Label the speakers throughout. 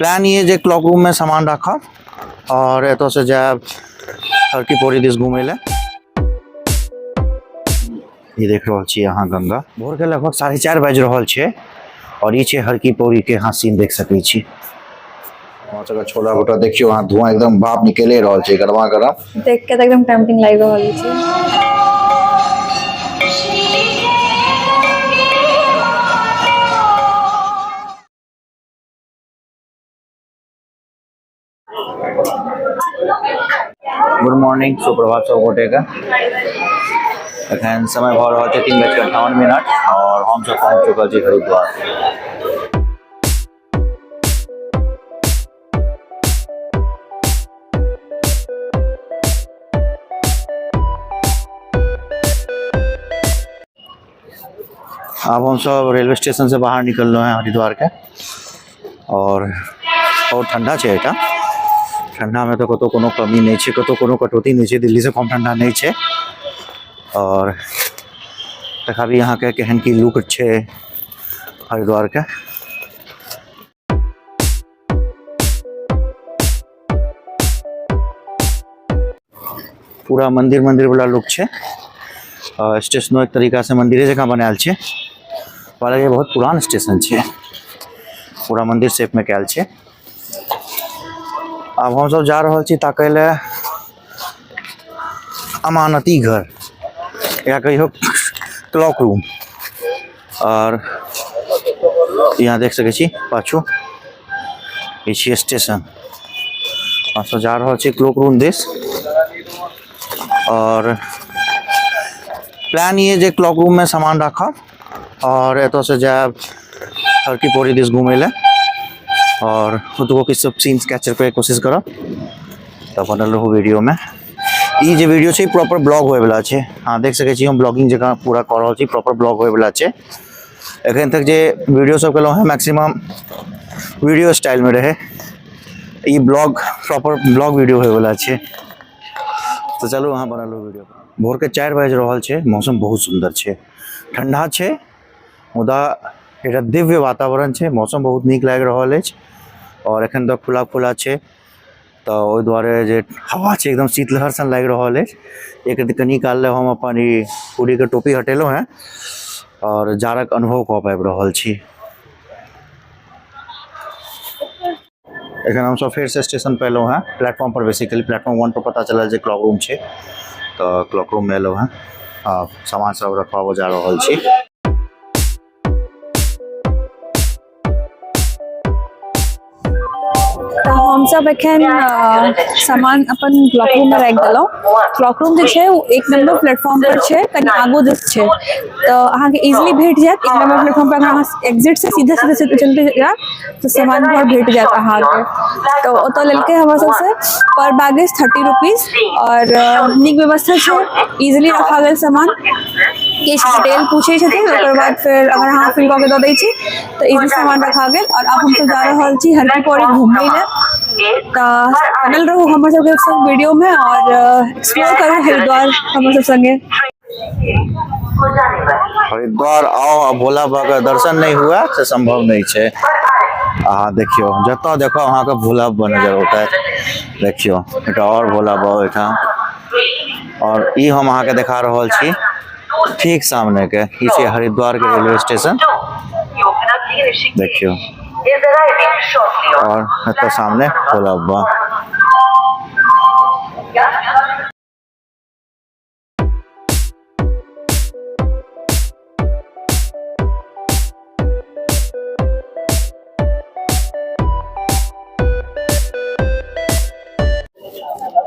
Speaker 1: Plan ये जे clock room में सामान राखब और एतऽ से जायब हरकी पौड़ी दिस घूमे ले। ई देख रहल छी अहाँ गंगा। भोर के लगभग 4:30 बाजि रहल छै और ई छै हरकी पौड़ी के अहाँ सीन देख सकै छी। वहाँ सबके छोला भटूरा देखियो, अहाँ धुआं एकदम भाप निकले रहल छै गरमा गरम।
Speaker 2: देख के तऽ एकदम टेम्पटिंग लागि रहल छै।
Speaker 1: गुड मॉर्निंग, सुप्रभात सब गोटे के। एखन समय भऽ रहल छै 3:58 और हम सब पहुँच चुकल छी हरिद्वार। आब हम सब रेलवे स्टेशन से बाहर निकललहुँ हैं हरिद्वार के और बहुत ठंडा छै एहिठाम। ठंडा में तो कतौ कोनो कमी नहीं छै, कतौ कोनो कटौती नहीं छै, दिल्ली से कम ठंडा नहीं छै। और देखाबी यहाँ के केहन की लुक छै हरिद्वार के। पूरा मंदिर मंदिर वाला लुक छै। स्टेशनो एक तरीका से मंदिरे जकाँ बनायल छै। हालांकि बहुत पुरान स्टेशन छै, पूरा मंदिर शेप में कयल छै। आब हम सब जा रहल छी ताकै ले अमानती घर या कहियो क्लॉक रूम। और यहाँ देख सकै छी पाछू ई छियै स्टेशन। हम सब जा रहल छी क्लॉक रूम दिस और प्लान ये जे क्लॉक रूम में सामान राखब और एतऽ से जायब हरकी पौड़ी दिस घूमे ले और ओतबो किछु सब सीन्स कैप्चर करे कोशिश करब। तऽ बनल रहू वीडियो में। ई जे वीडियो छै प्रॉपर ब्लॉग होय वाला छै। अहाँ देख सकै छी हम ब्लॉगिंग जकाँ पूरा कऽ रहल छी, प्रॉपर ब्लॉग होय वाला छै। एखन तक जे वीडियो सब केलहुँ हेँ मैक्सिमम वीडियो स्टाइल में रहे, ई ब्लॉग प्रॉपर ब्लॉग वीडियो होय वाला छै। तऽ चलू अहाँ बनल रहू वीडियो पर। भोर के 4 बाजि रहल छै, मौसम बहुत सुन्दर छै, ठंडा छै मुदा एकटा दिव्य वातावरण छै, मौसम बहुत नीक लागि रहल अछि और एखन तक खुला खुला छै तऽ ओहि दुआरे जे हवा छै एकदम शीतलहर सन लागि रहल अछि। एक कनी काल लए हम अपन ई हुडीके टोपी हटेलहुँ हेँ और जाड़क अनुभव कऽ पाबि रहल छी। एखन हमसब फेरसँ स्टेशन पर एलहुँ हेँ, प्लेटफॉर्म पर, बेसिकली प्लेटफॉर्म 1 पर पता चलल जे क्लॉक रूम छै तऽ क्लॉक रूममे एलहुँ हेँ आ सामान सब रखबाबऽ जा रहल छी।
Speaker 2: तऽ हमसब एखन सामान अपन क्लॉक रूम में राखि देलहुँ। क्लॉक रूम जे छै ओ 1 नंबर प्लेटफॉर्म पर छै, कनि आगू दिस छै तऽ अहाँके इजिली भेट जायत। 1 नंबर प्लेटफॉर्म पर अगर अहाँ एग्जिट से सीधे सीधे सीधे चलते जायब तऽ सामान घर भेट जायत अहाँके। तऽ ओतऽ लेलकै हमर सबसे पर बैगेज 30 रुपीज और नीक व्यवस्था छै, इजिली रखा गेल सामान। किछु डिटेल पूछै छथिन, ओकर बाद फेर अगर अहाँ फिल कऽ के दऽ दै छी तऽ इजी सामान रखा गेल। और आब हमसब जा रहल छी हरकी पौड़ी घूमै लए, तऽ बनल रहू हमर सबके संग वीडियो में और एक्सप्लोर करू हरिद्वार हमर सब संगे।
Speaker 1: हरिद्वार आओ आ भोला बाबा के दर्शन नहीं हुआ से संभव नहीं छै। अहाँ देखियो जतऽ देखो अहाँके भोला बाबा नजर औतै। देखियो एकटा और भोला बाबा ओहिठाम और ई हम अहाँके देखा रहल छी ठीक सामने के ई छै हरिद्वार के रेलवे स्टेशन। देखियो और एतऽ सामने भोला बाबा।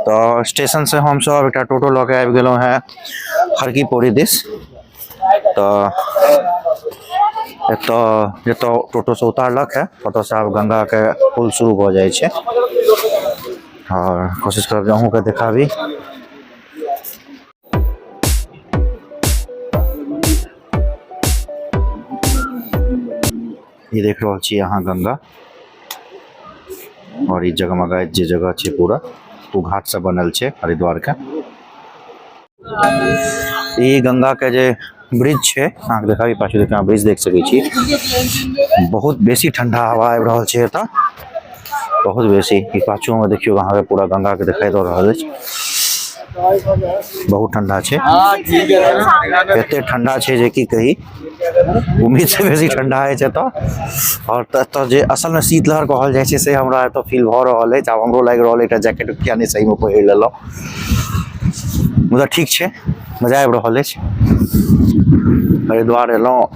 Speaker 1: तऽ स्टेशन से हम सब एकटा टोटो लऽ के आबि गेलहुँ हेँ हरकी पौड़ी दिस। तऽ एतऽ जतऽ टोटो से उतारलक है ओतऽ से आब गंगा के पुल शुरू भऽ जाइ छै और कोशिश करब जे अहूँके देखाबी। ई देख रहल छी अहाँ गंगा और ई जगमगाइत जे जगह छै पूरा ओ घाट से बनल छै हरिद्वार के। ई गंगा के जे ब्रिज छै अहाँके देखाबी पाछू देखियौ, अहाँ ब्रिज देख सकै छी। बहुत बेसी ठंडा हवा आबि रहल छै एतऽ बहुत बेसी। ई पाछू में देखियौ, अहाँके पूरा गंगा के दिखाई दऽ रहल अछि। बहुत ठंडा छै, एते ठंडा छै जे की कही, उम्मीद से बेसी ठंडा होइ छै एतऽ। आओर एतऽ जे असलमे शीतलहर कहल जाइ छै, से हमरा एतऽ फील भऽ रहल अछि। आब हमरो लागि रहल एकटा जैकेट किया नहि सहीमे पहिर लेलहुँ। मुदा ठीक छै, मजा आबि रहल अछि। हरिद्वार एलहुँ,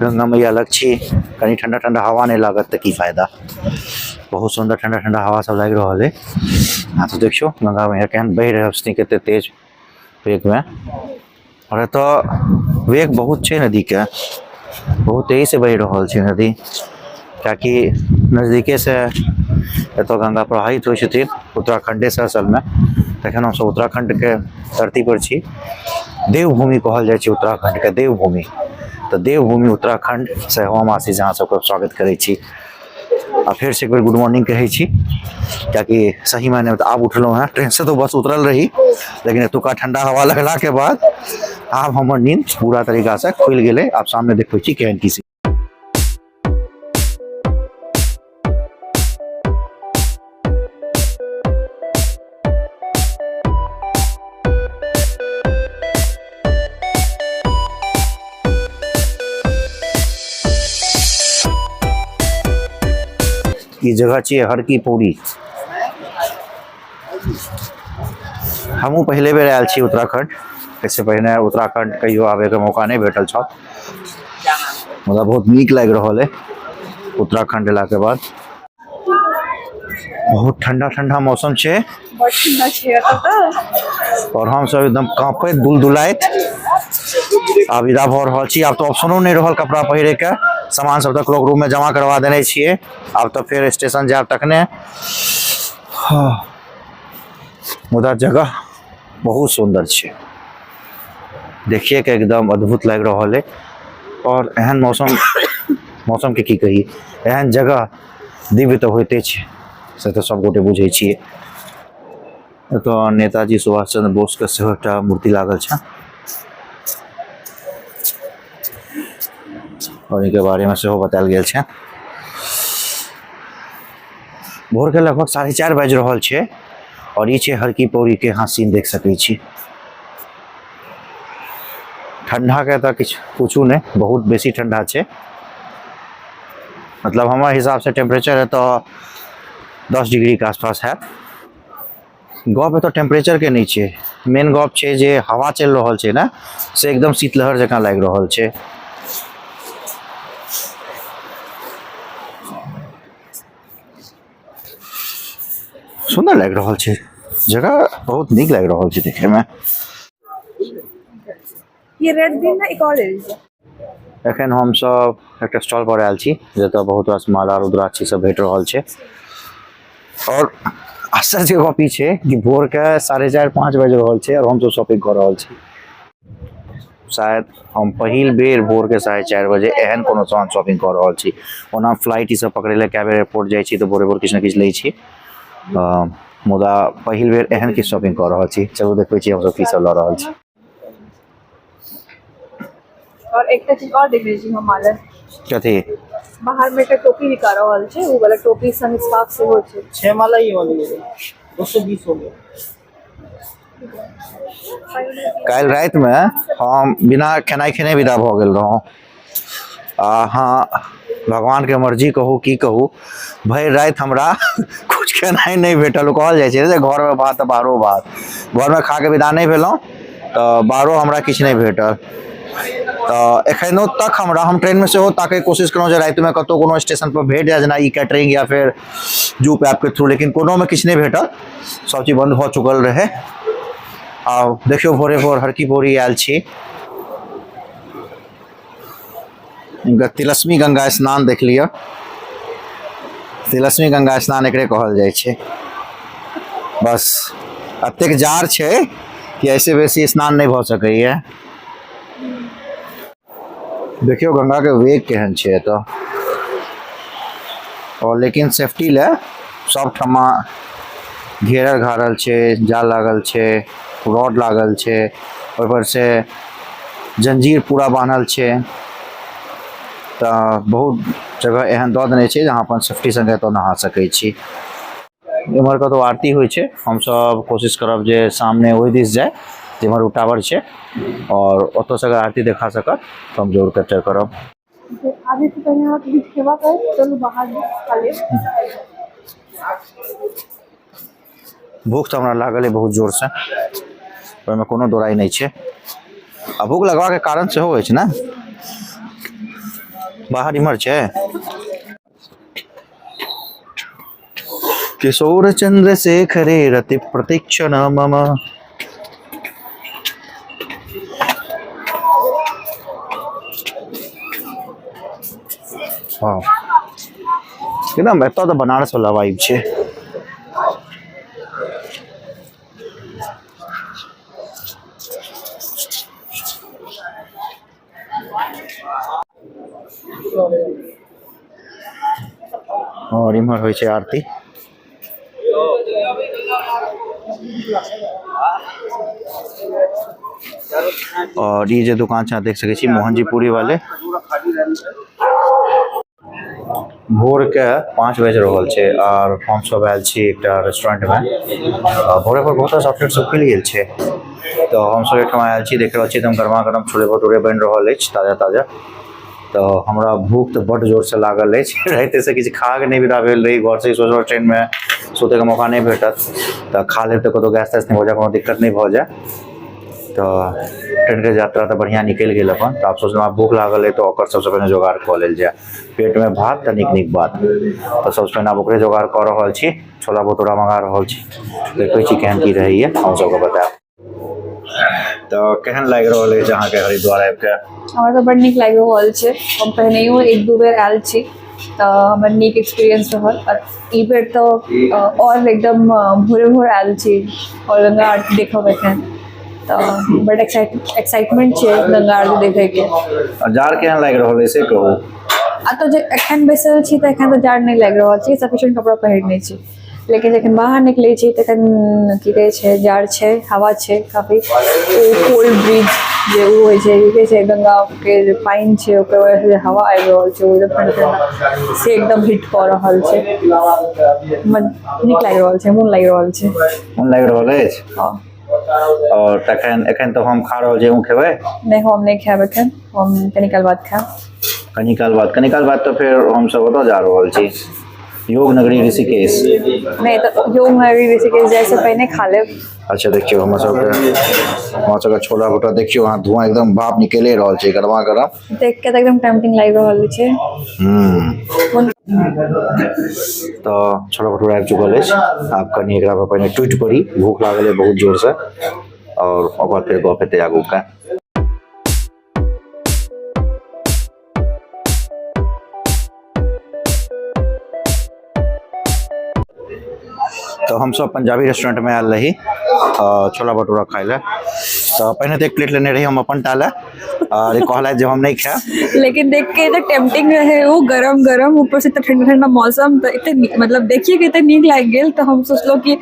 Speaker 1: गंगा मैया लग छी, कनि ठंडा ठंडा हवा नहि लागत तऽ की फायदा? बहुत सुन्दर ठंडा ठंडा हवा सब लागि रहल अछि। आ तऽ देखियौ, गंगा मैया केहन बहि रहल छथिन, कते तेज वेगमे। आओर एतऽ वेग बहुत छै नदीके, बहुत तेजी से बहि रहल छै नदी, कियाकि नजदीके से एतऽ गंगा प्रवाहित होइ छथिन, उत्तराखंडे से असलमे। तखन हमसब उत्तराखंडके धरती पर छी। देवभूमि कहल जाइ छै उत्तराखंडके, देवभूमि। तऽ देवभूमि उत्तराखंड से हम आशीष अहाँ सबके स्वागत करै छी आ फेर से एक बेर गुड मॉर्निंग कहै छी, कियाकि सही मायने तऽ आब उठलहुँ हेँ। ट्रेनसँ तऽ बस उतरल रही, लेकिन एतुका ठंडा हवा लगलाके बाद आब हमर नींद पूरा तरीकासँ खुलि गेलै। आब सामने देखबै छी केहन की। ई जगह छियै हर की पौड़ी। हमहूँ पहिले बेर आयल छी उत्तराखंड। एहिसँ पहिने उत्तराखंड कहियो आबैके मौका नहि भेटल छल, मुदा बहुत नीक लागि रहल अइ उत्तराखंड एलाके बाद। बहुत ठंडा ठंडा मौसम छै।
Speaker 2: बड ठंडा छै एतऽ तऽ।
Speaker 1: और हम सब एकदम कांपैत दुलदुलाइत आब विदा भऽ रहल छी। आब तऽ ऑप्शनो नहि रहल कपड़ा पहिरे के। सामान सब तऽ क्लॉक रूम में जमा करवा देने छियै। आब तऽ फेर स्टेशन जायब तखने। हाँ। मुदा जगह बहुत सुन्दर छै, देखिए के एकदम अद्भुत लागि रहल है। और एहन मौसम, मौसम के की कही, एहन जगह दिव्य तऽ होइते छै, से तऽ सब गोटे बुझै छियै। एतऽ नेताजी सुभाष चंद्र बोस के सेहो एकटा मूर्ति लागल छै और एहिके बारे में सेहो बतायल गेल छै। भोर के लगभग 4:30 बाजि रहल छै और ई छै हरकी पौड़ी के अहाँ सीन देख सकै छी। ठंडा के तऽ किछु पूछू नहि, बहुत बेसी ठंडा छै। मतलब हमर हिसाब से टेम्परेचर एतऽ 10 डिग्री के आसपास हैत। गप एतऽ टेम्परेचर के नहि छै, मेन गप छै जे हवा चलि रहल छै ने, से एकदम शीतलहर जकाँ लागि रहल छै। सुन्दर लागि रहल छै जगह, बहुत नीक लागि रहल छै देखे में।
Speaker 2: ये रेड दिन ना, एक और ले लीजिए।
Speaker 1: एखन हमसब एकटा स्टॉल पर आयल छी, जतऽ बहुत रास माला रुद्राक्षी सब भेट रहल छै। और आश्चर्य के गप ई छै कि भोर के 4:30 5 बाजि रहल छै और हमसब शॉपिंग कऽ रहल छी। शायद हम पहिल बेर भोर के 4:30 बजे एहन कोनो सामान शॉपिंग कऽ रहल छी। ओना फ्लाइट ई सब पकड़ै लए कए बेर एयरपोर्ट जाइ छी तऽ भोरे भोर किछु ने किछु लै छी, मुदा पहिल बेर एहन किछु शॉपिंग कऽ रहल छी। चलू, देखबै छी हमसब की सब लऽ रहल छी।
Speaker 2: और एकटा चीज और देख छी हम माला।
Speaker 1: कथी?
Speaker 2: बाहर में एकटा टोपी बिका रहल छै, ओ वाला टोपी संग स्कार्फ सेहो छै।
Speaker 3: छह माला ये वाली 220 हो गया।
Speaker 1: काल्हि रातिमे हम बिना खेनाइ खेने विदा भऽ गेल रहौं। आ अहाँ भगवानके मर्जी कहू, की कहू, भरि राति हमरा कुछ खेनाइ नहि भेटल। ओ कहल जाइ छै ने जे घरमे भात तऽ बाहरो भात। घरमे खा कऽ विदा नहि भेलहुँ तऽ बाहरो हमरा किछु नहि भेटल। तऽ एखनो तक हमरा, हम ट्रेनमे सेहो ताकैके कोशिश केलहुँ जे रातिमे कतहु कोनो स्टेशनपर भेट जाय, जेना ई कैटरिंग या फेर जूप ऐपके थ्रू, लेकिन कोनोमे किछु नहि भेटल। सब चीज बन्द भऽ चुकल रहै। आ देखियौ, भोरे भोर हरकी पौड़ी आयल छी। तिलस्मी गंगा स्नान देख लिअ। तिलस्मी गंगा स्नान एकरे कहल जाइ छै। बस एतेक जाड़ छै कि ऐसे बेसी स्नान नहि भऽ सकैए। देखियौ, गंगा के वेग केहन छै एतऽ। और लेकिन सेफ्टी लए सब ठमा घेरल घारल छै, जाल लागल छै, रॉड लागल छै, ओहिपर से जंजीर पूरा बान्हल छै, तऽ बहुत जगह एहन दऽ देने छै जे अहाँ अपन सेफ्टी संगे एतऽ नहा सकै छी। एम्हर कतौ आरती होइ छै, हमसब कोशिश करब जे सामने ओहि दिस जाय जेम्हर ओ टावर छै, और ओतऽ से अगर आरती देखा सकत तऽ हम जरूर कैप्चर करब।
Speaker 2: आबै से पहिने अहाँके किछु खेबाक अछि? चलू बाहर खा लेब।
Speaker 1: भूख तऽ हमरा लागल अइ बहुत जोरसँ, ओहिमे कोनो दोराइ नहि छै। आ भूख लगबाके कारण सेहो अछि ने। बाहर इम्हर छै। किशोर चंद्र शेखरे रति प्रतीक्षण मम। वाह, एकदम एतऽ तऽ बनारस वाला वाइब छै। और इम्हर होइ छै आरती। और ई जे दुकान छै अहाँ देख सकै छी, मोहन जी पूरी वाले। भोर के 5 बजि रहल छै आर हमसब आयल छी एकटा रेस्टोरेंट में। भोरे पर बहुत रास आउटलेट सब खुलि गेल छै, तऽ हमसब एहिठाम आयल छी। देख रहल छी एकदम गर्मा गर्म छोले भटूरे बनि रहल अछि ताजा ताजा। तऽ हमरा भूख तऽ बड्ड जोरसँ लागल अछि, रातिसँ किछु खा के नहि विदा भेल रही घरसँ। सोचलहुँ ट्रेनमे सुतैके मौका नहि भेटत तऽ खा लेब तऽ कतहु गैस तैस नहि भऽ जाय, कोनो दिक्कत नहि भऽ जाय। तऽ ट्रेनके यात्रा तऽ बढ़िआँ निकलि गेल अपन। तऽ आब सोचलहुँ आब भूख लागल अइ तऽ ओकर सबसँ पहिने जोगाड़ कऽ लेल जाय। पेटमे भात तऽ नीक नीक बात। तऽ सबसँ पहिने आब ओकरे जोगाड़ कऽ रहल छी, छोला भटूरा मंगा रहल छी। देखै छी केहन की रहैया, हम सबके बतायब। तऽ केहन लागि रहल अछि अहाँके हरिद्वार आबि कऽ?
Speaker 2: हमरा तऽ बड नीक लागि रहल छै। हम पहिनैयो एक दू बेर आयल छी तऽ हमर नीक एक्सपीरियंस रहल। आओर ई बेर तऽ आओर एकदम भोरे भोर आयल छी आओर गंगा आरती देखब एखन, तऽ बड एक्साइटमेंट छै गंगा आरती देखैके।
Speaker 1: आ जाड़ केहन लागि रहल अछि से कहू?
Speaker 2: आ तऽ जे एखन बैसल छी तऽ एखन तऽ जाड़ नहि लागि रहल छै, सफिशिएंट कपड़ा पहिरने छी। लेकिन जखन बाहर निकलै छी तखन की कहै छै, जाड़ छै, हवा छै काफी। ओ कोल्ड ब्रिज जे ओ होइ छै, की कहै छै, गंगाके जे पानि छै ओकर वजहसँ जे हवा आबि रहल छै, ओ एकदम ठण्डा ठण्डा से एकदम हिट कऽ रहल छै। नीक लागि रहल छै, मोन लागि रहल छै।
Speaker 1: मोन लागि रहल अछि?
Speaker 2: हँ।
Speaker 1: और तखन एखन तऽ हम खा रहल छी, अहूँ खेबै?
Speaker 2: नहि, हम नहि खायब एखन, हम कनी काल बाद खायब।
Speaker 1: कनी काल बाद? कनी काल बाद तऽ फेर हमसब ओतऽ जा रहल छी, योग नगरी ऋषिकेश।
Speaker 2: नहि तऽ योग नगरी ऋषिकेश जाइ से पहिने खा लेब।
Speaker 1: अच्छा देखियौ हमर सबके छोला भटूरा। देखियौ अहाँ, धुआं एकदम भाप निकले रहल छै गरमा गरम।
Speaker 2: देख के तऽ एकदम टेम्पटिंग लागि रहल छै।
Speaker 1: तऽ छोला भटूरा आबि चुकल अछि। आब कनि एकरा पर पहिने टूटि पड़ी, भूख लागल है बहुत जोर से, और ओकर फेर गप हेतै आगू के। तऽ हमसब पंजाबी रेस्टोरेंट में आयल रही छोला भटूरा खाय लए। तऽ पहिने तऽ एक प्लेट लेने रही हम अपन टा लए, और ई कहलथि जे हम नहि खायब।
Speaker 2: लेकिन देख के एते टेम्पटिंग रहे ओ गरम गरम, ऊपर से इतना ठंडा ठंडा मौसम, तऽ एते मतलब देखिए के एते नीक लागि गेल तऽ हम सोचलहुँ कि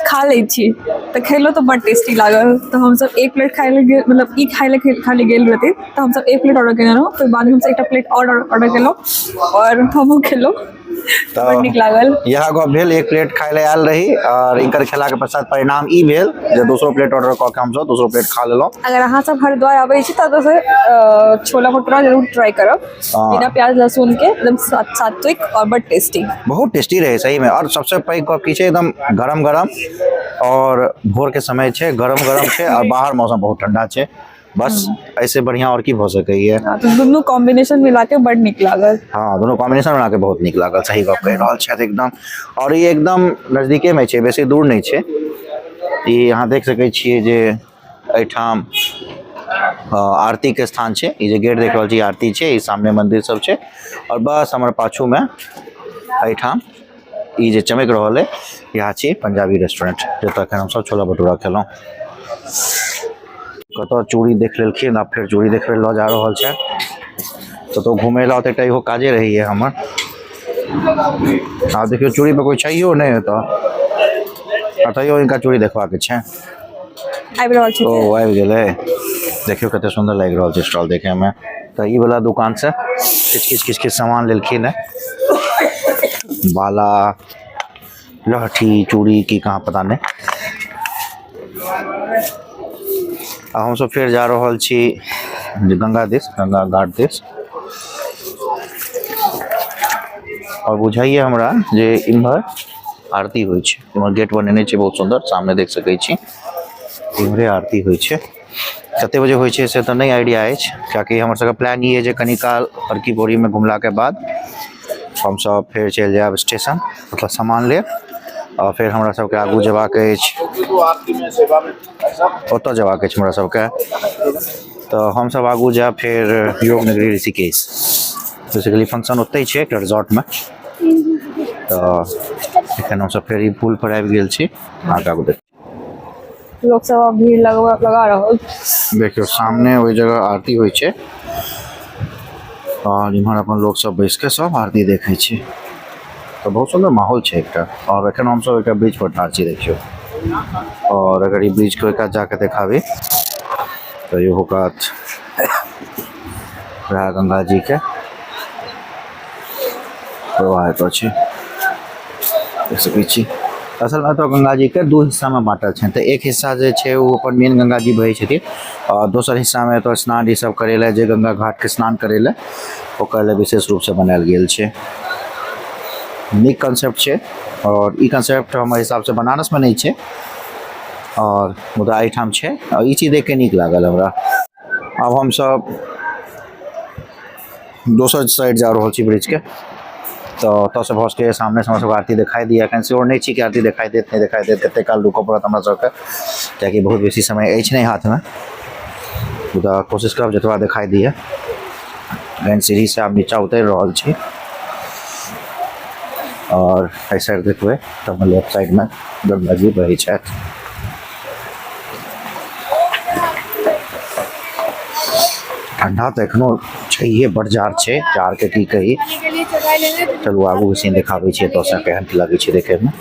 Speaker 2: खा लै छी। तऽ खेलहुँ तऽ बड टेस्टी लागल। तऽ हमसब एक प्लेट खाय लए गेल, मतलब ई खाय लए खाली गेल रहती तऽ हमसब एक प्लेट ऑर्डर केने रहौं। फिर बादमे हमसब एकटा प्लेट और ऑर्डर केलहुँ और हमहूँ खेलहुँ, बड नीक लागल।
Speaker 1: इएह गप भेल, एक प्लेट खाय लए आयल रही और इनकर खेला के पश्चात परिणाम ई भेल जे दोसरो प्लेट ऑर्डर कऽ के हमसब दोसरो प्लेट खा लेलहुँ।
Speaker 2: अगर अहाँ सब हरिद्वार आबै छी तऽ ओतऽसँ छोला भटूरा जरूर ट्राई करब। बिना प्याज लहसुन के, एकदम सात्विक और बड टेस्टी।
Speaker 1: बहुत टेस्टी रहे सही में। और सबसे पैघ गप की छै, एकदम गरम गरम, और भोर के समय छै, गरम गरम छै और बाहर मौसम बहुत ठंडा छै। बस ऐसे बढ़िया और की भऽ सकैया।
Speaker 2: तऽ दुनू कॉम्बिनेशन मिला के बड नीक लागल।
Speaker 1: हाँ, दोनों कॉम्बिनेशन बना के बहुत नीक लागल, सही गप कहि रहल छथि एकदम। और ई एकदम नजदीके में छै, बेसी दूर नहि छै। ई अहाँ देख सकै छियै जे एहिठाम आरती के स्थान छै। ई जे गेट देख रहल छी, आरती छै। ई सामने मंदिर सब छै और बस हमर पाछू में एहिठाम ई जे चमक रहल है, इएह छी पंजाबी रेस्टोरेंट, जतऽ एखन हमसब छोला भटूरा खेलहुँ। कतऽ चूड़ी देख लेलखिन, आब फेर चूड़ी देखबै लऽ जा रहल छै। कतौ घुमै लए तऽ एकटा इहो काजे रहैया हमर। आब देखियौ, चूड़ी पर कोइ छैयो नहि एतऽ, आ तैयो हिनका चूड़ी देखबाक छै।
Speaker 2: आबि रहल छै।
Speaker 1: ओ आबि गेलै। देखियौ कते सुन्दर लागि रहल छै स्टॉल देखै मे। तऽ ई वाला दुकान से किछु किछु किछु किछु सामान लेलखिन है, बाला, लहठी, चूड़ी की कहाँ पता नहि। आ हमसब फेर जा रहल छी गंगा दिस, गंगा घाट दिस। और बुझाइए हमरा जे इम्हर आरती होइ छै, इम्हर गेट बनेने छै बहुत सुंदर, सामने देख सकै छी इम्हरे आरती होइ छै। कते बजे होइ छै से तऽ नहि आइडिया अछि, कियाकि हमर सबके प्लान ई अइ जे कनी काल हरकी पौड़ी में घुमला के बाद हमसब फेर चलि जायब स्टेशन, मतलब सामान लेब, और फेर हमरा सबके आगू जेबाक अछि, ओतऽ जेबाक अछि हमरा सबके। तऽ हमसब आगू जायब फेर योग नगरी ऋषिकेश, बेसिकली फंक्शन ओतहि छै एकटा रिजॉर्टमे। तऽ एखन हमसब फेर ई पुल पर आबि गेल छी, अहाँके आगू देख
Speaker 2: लोक सब आब भीड़ लगा रहल।
Speaker 1: देखियौ सामने ओहि जगह आरती होइ छै और इम्हर अपन लोक सब बैस के सब आरती देखै छै। तऽ बहुत सुन्दर माहौल छै एकटा। और एखन हमसब एकटा ब्रिज पर ठाढ़ छी देखियौ, और अगर ई ब्रिज के ओहि कात जाके देखाबी तऽ इहो कात वएह गंगा जी के प्रवाह एतऽ छै, देख सकै छी। असल में एतऽ गंगा जी के दू हिस्सा में बांटल छै, तऽ एक हिस्सा जे छै ओ अपन मेन गंगा जी बहै छथिन, और दोसर हिस्सा में एतऽ स्नान ई सब करै लए, जे गंगा घाट के स्नान करै लए ओकर लए विशेष रूप से बनायल गेल छै। नीक कंसेप्ट छै, और ई कंसेप्ट हमर हिसाब से बनारस में नहि छै, और मुदा एहिठाम छै, और ई चीज देख के नीक लागल हमरा। आब हमसब दोसर साइड जा रहल छी ब्रिज के, तऽ ओतऽसँ भऽ सकैए सामने से हमरा सबके आरती देखाई दिए। एखन श्योर नहि छी कि आरती देखाई देत नहि देखाई देत, कते काल रुकऽ पड़त हमरा सबके, कियाकि बहुत बेसी समय अछि नहि हाथमे, मुदा कोशिश करब जतबा देखाई दिए। एखन सीढ़ीसँ आब नीचा उतरि रहल छी, और एहि साइड देखबै तऽ लेफ्ट साइडमे गंगा जी बहै छथि। ठंडा तऽ एखनो छैहे, बड़ जाड़ छै, जाड़ के की कही। चलू आगू सीन देखाबै छी एतऽसँ केहन लगै छै देखैमे।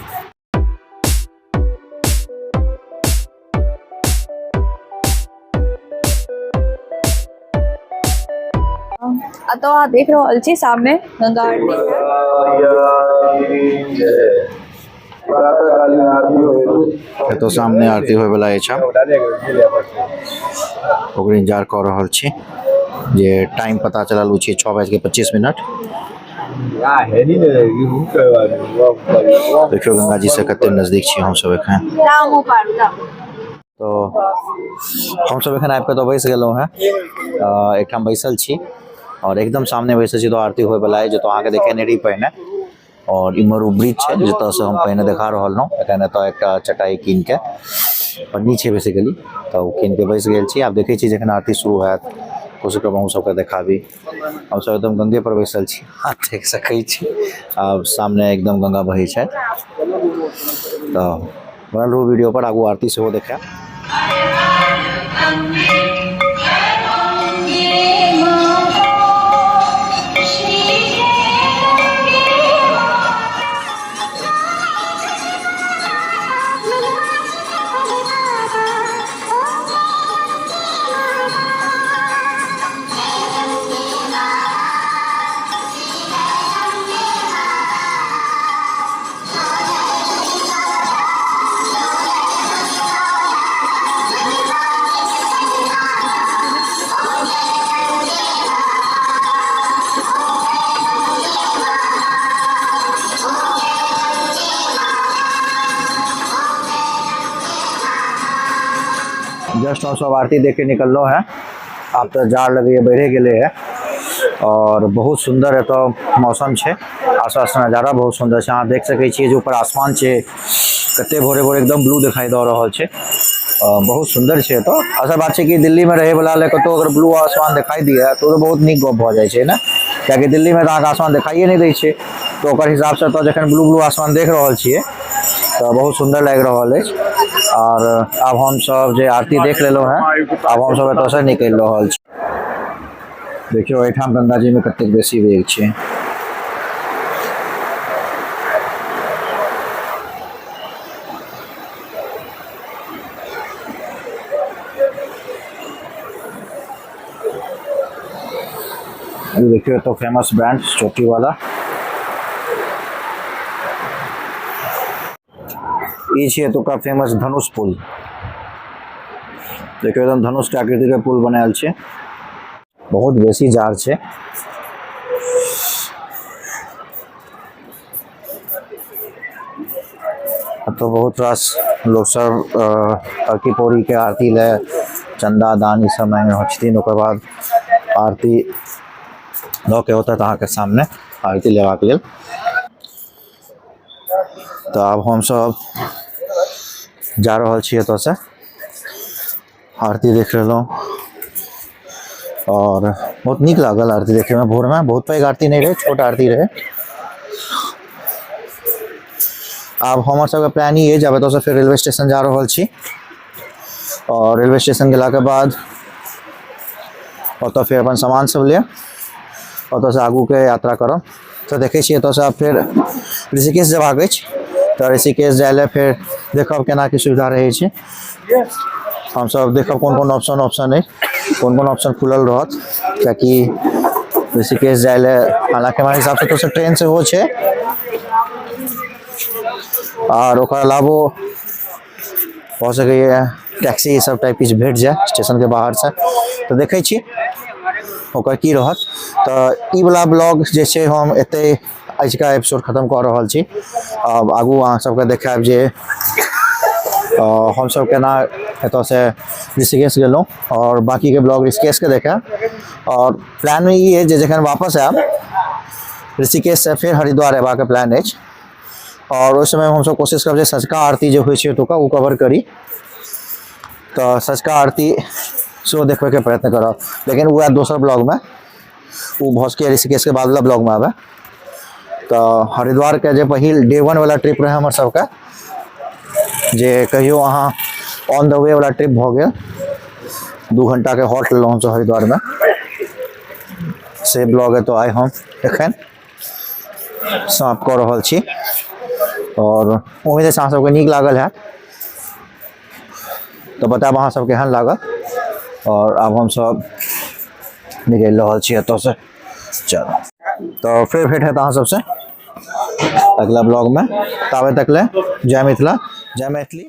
Speaker 2: एतऽ अहाँ देख रहल छी सामने गंगा आरती है।
Speaker 1: एतऽ सामने आरती होय वाला अछि, ओकर इंतजार कऽ रहल छी। जे टाइम पता चलल ओ छै 6:25। देखियौ गंगा जी से कते नजदीक छी हमसब एखन। तो हमसब एखन आबि कऽ तऽ बैस गेलहुँ हेँ, एकठाम बैसल छी और एकदम सामने बैसल छी, तो आरती होय वाला अछि, जतऽ अहाँके देखेने रही पहिने। और इम्हर ओ ब्रिज छै जतऽसँ हम पहिने देखा रहल रहौं। एखन एतऽ एकटा चटाई कीन के पन्नी छै बेसिकली, तऽ ओ कीन के बैस गेल छी। आब देखै छी जखन आरती शुरू होयत कोशिश करब अहूँ सबके देखाबी। हमसब एकदम गंगे पर बैसल छी, अहाँ देख सकै छी, आब सामने एकदम गंगा बहै छथि। तऽ बनल रहू वीडियो पर, आगू आरती सेहो देखायब। जस्ट हम सब आरती देख के निकललो हैं। आब तो जाड़ लगे बढ़े गेले है और बहुत सुंदर एतऽ मौसम छै, आसपास नजारा बहुत सुंदर छै। अहाँ देख सकै छियै जे ऊपर आसमान छै, कते भोरे भोरे एकदम ब्लू दिखाई दऽ रहल छै, बहुत सुंदर छै एतऽ। असल बात छै कि दिल्ली में रहे वाला ले कतौ अगर ब्लू आसमान दिखाई दिए तो बहुत नीक गप भऽ जाइ छै ने, कियाकि दिल्ली में तऽ अहाँके आसमान देखाइए नहि दै छै, तऽ ओकर हिसाबसँ एतऽ जखन ब्लू ब्लू आसमान देख रहल छियै तऽ बहुत सुंदर लागि रहल अछि। और आब हमसब जे आरती देख लेलहुँ हेँ, आब हमसब एतऽसँ निकलि रहल छी। देखियौ एहिठाम गंगा जी में कतेक बेसी वेग छै। देखियो एतऽ फेमस ब्रांड चोटी वाला। ई छै एतुका फेमस धनुष पुल। देखियो एकदम धनुष के आकृति के पुल बनायल छै। बहुत बेसी जार छै। तो बहुत रास लोग सब हरकी पौड़ी के आरती ले चंदा दान ई सब मांगि रहल छथिन। ओकर बाद आरती लऽ के औतत अहाँके सामने आरती लेबाक लेल। तऽ आब हमसब जा रहल छी एतऽसँ। आरती देख लेलहुँ और बहुत नीक लागल आरती देखे में। भोर में बहुत पैघ आरती नहीं रहे, छोट आरती रहे। आब हमर सबके प्लान ई अछि, आब एतऽसँ फेर रेलवे स्टेशन जा रहल छी और रेलवे स्टेशन गेलाके बाद ओतऽ फेर अपन सामान सब लेब, ओतऽसँ आगूके यात्रा करब। तऽ देखै छियै एतऽसँ आब फेर ऋषिकेश जेबाक अछि, तऽ ऋषिकेश जाय लए फेर देखब केना की सुविधा रहै छै। हमसब देखब कोन कोन ऑप्शन ऑप्शन अछि, कोन कोन ऑप्शन खुलल रहत, कियाकि ऋषिकेश जाय लए हालाँकि हमरा हिसाबसँ तऽ ट्रेन सेहो छै आर ओकर अलावो भऽ सकैए टैक्सी ई सब टाइप किछु भेट जाय स्टेशनके बाहरसँ। तऽ देखै छी ओकर की रहत। तऽ ई वला ब्लॉग जे छै हम एतै आजुका एपिसोड खतम कऽ रहल छी। आब आगू अहाँ सबके देखायब जे हमसब केना एतऽसँ ऋषिकेश गेलहुँ और बाकीके ब्लॉग ऋषिकेशके देखायब। और प्लान ई अछि जे जखन वापस आयब ऋषिकेशसँ फेर हरिद्वार अयबाक प्लान अछि और ओहि समयमे हमसब कोशिश करब जे सँझुका आरती जे होइ छै ओतुका ओ कवर करी। तऽ सँझुका आरती सेहो देखबैके प्रयत्न करब, लेकिन ओ आयत दोसर ब्लॉगमे, ओ भऽ सकैए ऋषिकेशके बादवला ब्लॉगमे आबै। तऽ हरिद्वारके जे पहिल डे वन वाला ट्रिप रहै हमर सबके, जे कहियो अहाँ ऑन the way वाला ट्रिप भऽ गेल, 2 घंटाके हॉल्ट लेलहुँ हमसब हरिद्वारमे, से ब्लॉग एतऽ आइ हम एखन समाप्त कऽ रहल छी। और उम्मीद अछि अहाँ सबके नीक लागल हैत, तऽ बतायब अहाँ सबके केहन लागल। और आब हमसब निकलि रहल छी एतऽसँ। चलू तऽ फेर भेट हैत अहाँ सबसँ अगिला ब्लॉगमे। ताबे तक ले जय मिथिला, जय मैथिली।